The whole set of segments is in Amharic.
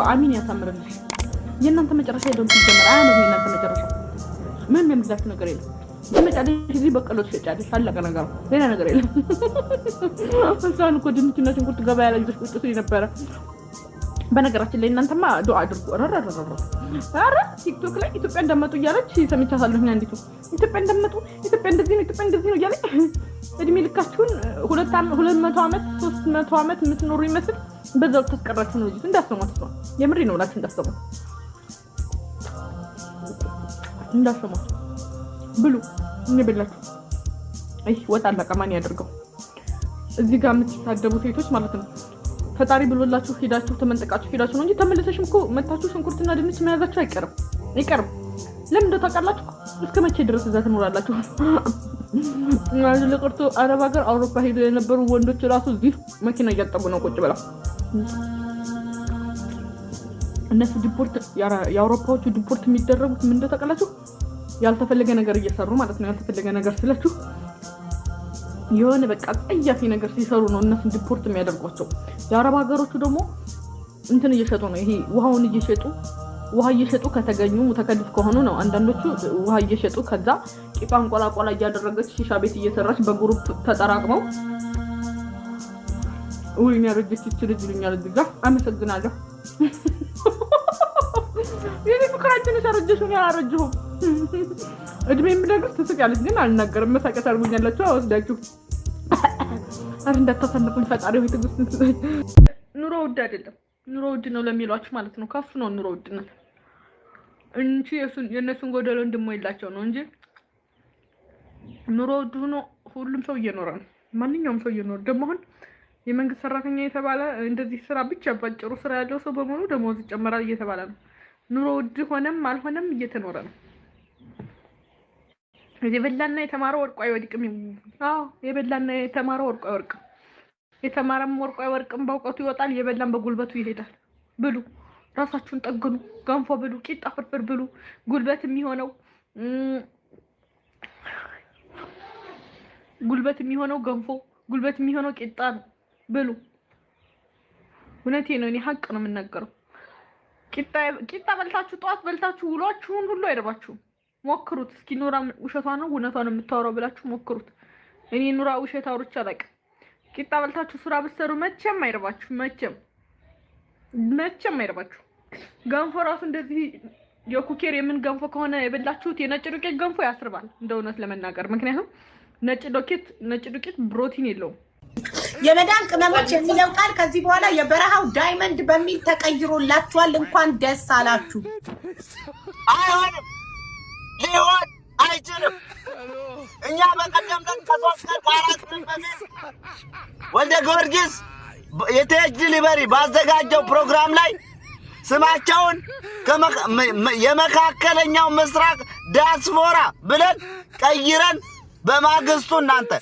አሚን ያሳምርልሽ። የእናንተ መጨረሻ የለውም ሲጀመር፣ አያምርም። የእናንተ መጨረሻ ምንም የምላችሁ ነገር የለም። ትመጫለሽ፣ እዚህ በቀሎ ትሸጫለሽ። አለቀ ነገሩ፣ ሌላ ነገር የለም። እሷን እኮ ድንችና ሽንኩርት ገበያ ላይ ይዘሽ ቁጭ ስትይ ነበረ። በነገራችን ላይ እናንተማ ዱአ አድርጉ። ኧረ ቲክቶክ ላይ ኢትዮጵያ እንዳመጡ እያለች ሰምቻታለሁ። አንዲቱ ኢትዮጵያ እንዳመጡ፣ ኢትዮጵያ እንደዚህ ነው፣ ኢትዮጵያ እንደዚህ ነው እያለች እድሜ ልካችሁን 200 ዓመት 300 ዓመት የምትኖሩ ይመስል በዛው ታስቀራችሁ ነው። ልጅቱ እንዳሰሟት፣ እሷ የምሬ ነው እላችሁ፣ እንዳሰሟት፣ እንዳሰሟት። ብሉ እንበላችሁ። አይ ወጥ አለቀ። ማን ያደርገው? እዚህ ጋር የምትሳደቡ ሴቶች ማለት ነው። ፈጣሪ ብሎላችሁ ሄዳችሁ ተመንጠቃችሁ ሄዳችሁ ነው እንጂ ተመልሰሽም እኮ መታችሁ ሽንኩርትና ድንች መያዛችሁ አይቀርም፣ አይቀርም። ለምን እንደው ታውቃላችሁ? እስከ መቼ ድረስ እዛ ትኖራላችሁ? ለቅርቶ አረብ ሀገር አውሮፓ ሄደው የነበሩ ወንዶች ራሱ እዚህ መኪና እያጠቡ ነው ቁጭ ብለው። እነሱ deport፣ የአውሮፓዎቹ deport የሚደረጉት ምን እንደው ታውቃላችሁ? ያልተፈለገ ነገር እየሰሩ ማለት ነው። ያልተፈለገ ነገር ስላችሁ የሆነ በቃ ጸያፊ ነገር ሲሰሩ ነው እነሱን deport የሚያደርጓቸው። የአረብ ሀገሮቹ ደግሞ እንትን እየሸጡ ነው። ይሄ ውሃውን እየሸጡ፣ ውሃ እየሸጡ ከተገኙ ተከልፍ ከሆኑ ነው። አንዳንዶቹ ውሃ እየሸጡ፣ ከዛ ቂጧን ቆላቆላ እያደረገች ሺሻ ቤት እየሰራች በ group ተጠራቅመው። ውይ ያረጀች ይች ልጅ ይሉኛል እዚህ ጋር። አመሰግናለሁ። የኔ ፍቅራችን ያረጀሽ እኔ አላረጀሁም። እድሜ የምነግርሽ ትስቂያለሽ፣ ግን አልናገርም። መሳቂያ ታደርጉኛላችሁ አወስዳችሁ። ኧረ እንዳታሳንቁኝ፣ ፈጣሪ ሆይ ትዕግስት ስጠኝ። ኑሮ ውድ አይደለም፣ ኑሮ ውድ ነው ለሚሏችሁ ማለት ነው። ከፍ ነው ኑሮ ውድነት እንጂ የእነሱን ጎደሎ እንድሞይላቸው ነው እንጂ ኑሮ ውድ ሆኖ ሁሉም ሰው እየኖረ ነው። ማንኛውም ሰው እየኖረ፣ ደግሞ አሁን የመንግስት ሰራተኛ የተባለ እንደዚህ ስራ ብቻ ባጭሩ ስራ ያለው ሰው በሙሉ ደሞዝ ይጨመራል እየተባለ ነው። ኑሮ ውድ ሆነም አልሆነም እየተኖረ ነው። የበላና የተማረ ወርቆ አይወድቅም። አዎ፣ የበላና የተማረ ወርቆ አይወድቅም። የተማረም ወርቆ አይወድቅም፣ በእውቀቱ ይወጣል። የበላም በጉልበቱ ይሄዳል። ብሉ፣ ራሳችሁን ጠግኑ። ገንፎ ብሉ፣ ቂጣ ፍርፍር ብሉ። ጉልበት የሚሆነው ገንፎ፣ ጉልበት የሚሆነው ቂጣ ነው። ብሉ። እውነቴ ነው። እኔ ሀቅ ነው የምናገረው። ቂጣ በልታችሁ፣ ጠዋት በልታችሁ ውሏችሁን ሁሉ አይርባችሁም። ሞክሩት እስኪ። ኑራ ውሸቷ ነው እውነቷ ነው የምታወራው ብላችሁ ሞክሩት። እኔ ኑራ ውሸት አውርቼ አላውቅም። ቂጣ በልታችሁ ስራ ብትሰሩ መቼም አይርባችሁ። መቼም መቼም አይርባችሁ። ገንፎ ራሱ እንደዚህ የኩኬር የምን ገንፎ ከሆነ የበላችሁት የነጭ ዱቄት ገንፎ ያስርባል፣ እንደ እውነት ለመናገር፣ ምክንያቱም ነጭ ዱቄት ፕሮቲን የለውም። የመዳም ቅመሞች የሚለው ቃል ከዚህ በኋላ የበረሃው ዳይመንድ በሚል ተቀይሮላችኋል። እንኳን ደስ አላችሁ። አይሆንም፣ ሊሆን አይችልም። እኛ በቀደም ቀን ከ3 ቀን ከ4 ቀን በፊት ወልደ ጊዮርጊስ የቴጅ delivery ባዘጋጀው ፕሮግራም ላይ ስማቸውን የመካከለኛው ምስራቅ ዲያስፖራ ብለን ቀይረን በማግስቱ እናንተ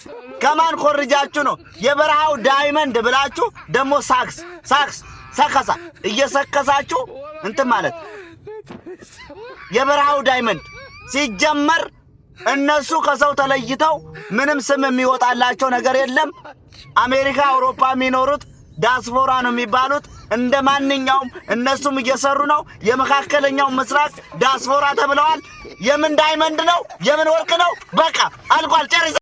ከማን ኮርጃችሁ ነው የበረሃው ዳይመንድ ብላችሁ ደግሞ ሳክስ ሳክስ ሰከሳ እየሰከሳችሁ እንትን ማለት? የበረሃው ዳይመንድ ሲጀመር እነሱ ከሰው ተለይተው ምንም ስም የሚወጣላቸው ነገር የለም። አሜሪካ፣ አውሮፓ የሚኖሩት ዲያስፖራ ነው የሚባሉት። እንደ ማንኛውም እነሱም እየሰሩ ነው። የመካከለኛው ምስራቅ ዲያስፖራ ተብለዋል። የምን ዳይመንድ ነው? የምን ወርቅ ነው? በቃ አልቋል። ጨርሰ